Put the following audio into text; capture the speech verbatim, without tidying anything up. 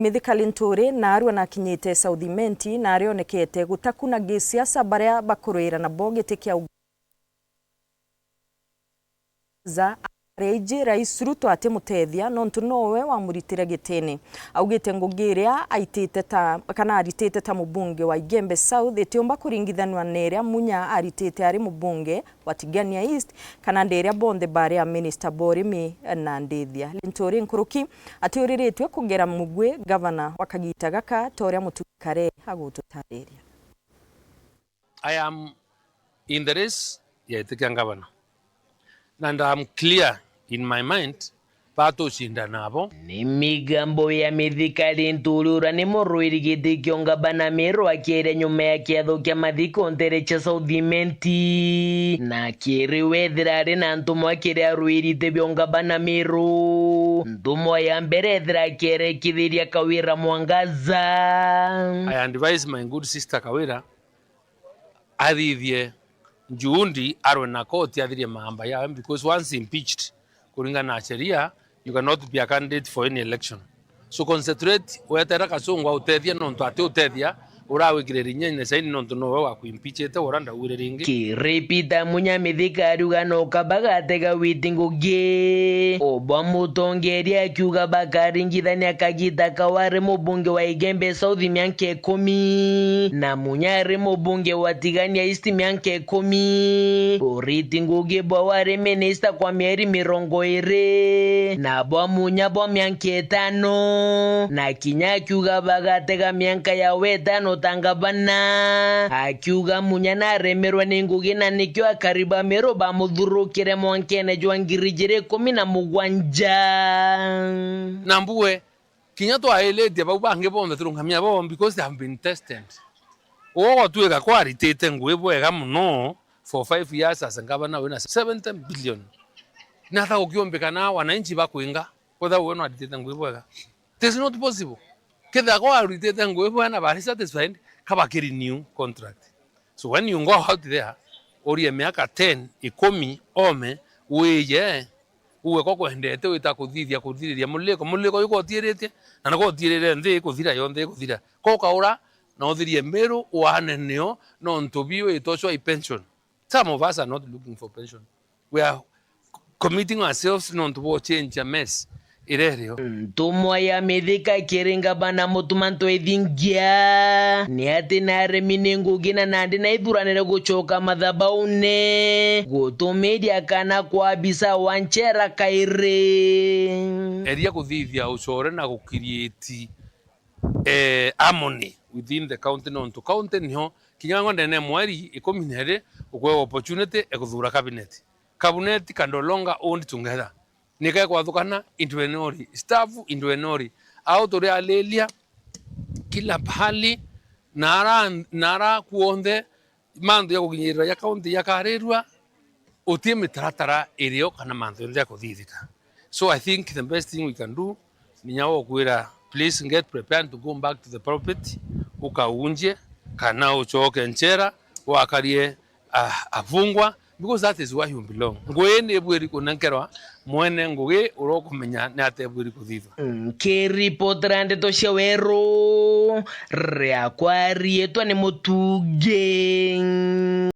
Mithika Linturi naarua nakinyite South Imenti na arionekete gutakuna gisiasa baria bakurwira nabo giti kia Gaza, aria aiji Rais Ruto atimutethia nontu nowe wamuritire gitine. Augite ngugi iria aitite ta, kana aritite ta mubunge wa Igembe South itiumba kuringithanua na iria Munya aritite ari mubunge wa Tigania East, kana ndi iria bonthe bari a minista ba urimi na ndithia. Linturi nkuruki atiuriritue kugera mugwi gavana wa kagita gaka, ta uria Muturi Kare agututariria. I am in the race ya giti kia ngavana. And I'm clear in my mind, batucindana nabo. Ni migambo ya Mithika Linturi uria ni murwiri giti kia ungavana Meru akiaria nyuma ya kiatho kia mathiko ntere cia South Imenti. Na kiri wethira ari na ntumwa kiri arwiri iti bia ungavana Meru. Ntumwa ya mbere ethira akierekithiria Kawira Mwangaza. I advise my good sister Kawira athithie juhudi arwe na koti athirie maamba yawe, because once impeached, kuringana na sheria, you cannot be a candidate for any election. So concentrate, wetera Kasongo autethia nontu ati utethia, urawikire rinya ine saini nontu nowe wakuimpeachite, ura ndauire ringi. Kiri Peter Munya Mithika ariuga no kaba gatega witi ngugi. Obwa mutongeria akiuga bakaringithania kagita kau ari mubunge wa Igembe South mianka ikumi, na Munya ari mubunge wa Tigania East mianka ikumi. Uriti ngugi bwao ari minista kwa mieri mirongo iri, na bwa Munya bwa mianka itano, na kinya akiuga bagatega mianka yawe itano ta ngavana. Akiuga Munya naremerwe ni ngugi na nikio akari ba Meru bamuthurukire mwankene jwa ngiri ijiri ikumi na mugwanja. Na mbue, kinya twailitie bau bangi bonthe turungamia bo, because they have been tested. Ugwe gwatuika kwaritite ngugi bwega mono for five years as a governor wina seventy billion. Nata gukiumbikana wananchi bakwinga, kwethira we nwaritite ngugi bwega? It is not possible. Kethira kwaritite ngugi bwega na bari satisfied, ka bakirenew contract. So when you go out there, urie miaka ten, ikumi, ome, wije, uwe ko kwendete wita kuthithia, kuthiriria muliko. Muliko uyu gotiiritie, na niko utiirire nthi ikuthira, yonthe ikuthira. Ko ukaura, na uthirie Meru, uane nio, nontu biu itocwa i pension. Some of us are not looking for pension. We are committing ourselves nontu bwa change ya mess iria irio. Ntumwa ya Mithika kiri ngavana Mutuma Ntwethingia ni ati naremi ni ngugi na nandi naithuranire gucoka mathabaune gutumiria kana kwa abisa wa nchera kairi. Eria kuthithia ucore na gukirieti, eh, harmony within the county, nontu county niho kinya ngo ndene mweri ikumi na iri ukwewa opportunity ya kuthura cabinet. Cabinet can no longer hold together. Nika ikwathukana into enori, staff into enori. Au turi alilia kila pahali, na ara, na ara kuonthe mantu ya kuginyirira ya county yakarirua, uti mitaratara irio kana mantu jonthe jakuthithika. So I think the best thing we can do ni nya gukwira, please get prepared to go back to the pulpit, ukaunjie kana ucoke nchera wakarie, ah, afungwa, because that is where you belong. Ngugi ni ibwiri kunenkerwa mwene ngugi uria ukumenya ni atia ibwiri kuthithwa. Nkiripotera ndeto cia Weru, riakwa riitwa ni Mutungi.